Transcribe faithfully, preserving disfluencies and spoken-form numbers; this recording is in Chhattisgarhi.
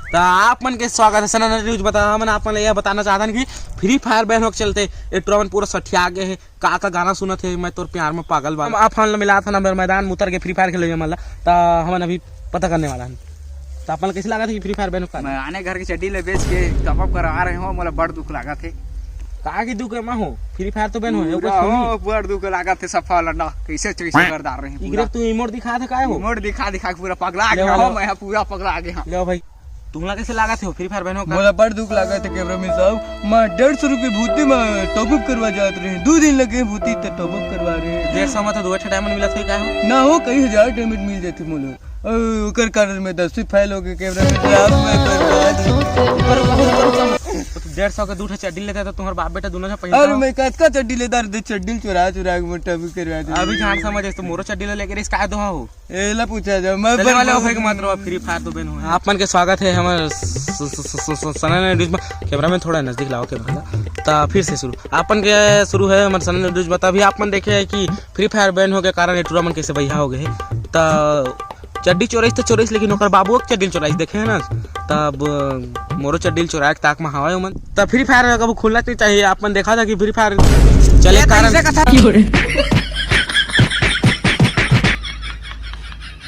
त आप मन के स्वागत हे सनाना न्यूज। बता, हमन आप मन ल यह बताना चाहथन कि फ्री फायर बैन होके चलते ए टुरा मन पूरा सठिया गे हे। का का गाना सुनत हे, मैं तोर प्यार में पागल बा। हम आप हमन ल मिलात हन हमर मैदान में उतर के फ्री फायर खेले मन ला। त हमन अभी पता करने वाला हन। त आप मन ल कैसे लागत हे कि फ्री फायर बैन होके? मैं आने घर के चड्डी ले बेच के टॉप अप करवा रहे हो, मोला बड़ दुख लागत हे। का के दुख हे माँ हो? फ्री फायर तो बैन हो, पूरा हो, बड़ दुख लागत हे सफा लंडा। कैसे कैसे कर डार रहे हैं इकरे पूरा। तू इमोट दिखा दे काय हो? इमोट दिखा दिखा के पूरा पगला ले गया वाला। हो, मैं पूरा पगला गया। ले भाई, तुमला कैसे लागत हे फ्री फायर बैन हो का? मोला बड़ दुख लागत हे कैमरामैन साहब। मैं डेढ़ सौ रुपये भूती में टॉप अप करवा जात रहे, दो दिन लगे भूती त टॉप अप करवा रहे। डेढ़ सौ में तो दो अच्छा डायमंड मिलत हे का हो? ना हो, कई हजार डायमंड मिल जाते मोला। ओ, ओकर कारण मैं दसवीं फेल हो गए कैमरामैन साहब, मैं बर्बाद हो गया। तो डेढ़ सौ के दू ठो चड्डी लेते तो तुम्हारे बाप बेटा दोनों से पैसा अरे हो। मैं कतका चड्डी लेता रहते, चड्डी चुरा चुरा के मोटा भी करवा दे। अभी जान समझ तो मोरो चड्डी ले लेके रिस्क आए दो हो। एला पूछा जा, मैं चले वाले हो बर्बाद। भाई के मात्र फ्री फायर तो बैन हो। आप मन के स्वागत हे हमर स-, स-, स-, स-, स-, सनाना न्यूज में। कैमरामैन थोड़ा नजदीक लाओ कैमरा ला। त फिर से शुरू, आप मन के शुरू हे हमर सनाना न्यूज में। त अभी आप मन देखे हे कि फ्री फायर बैन हो के कारण ए टुरा मन कैसे बहिया हो गए हे। त चड्डी चोराइस त चोराइस, लेकिन ओकर बाबू के चड्डी चोराइस, देखे हे ना। तब मोरो चड्डी चोराए के ताक में हवय ओमन। त फ्री फायर कबू खुलना नहीं चाहिए। आप मन देखा था कि फ्री फायर चले कारण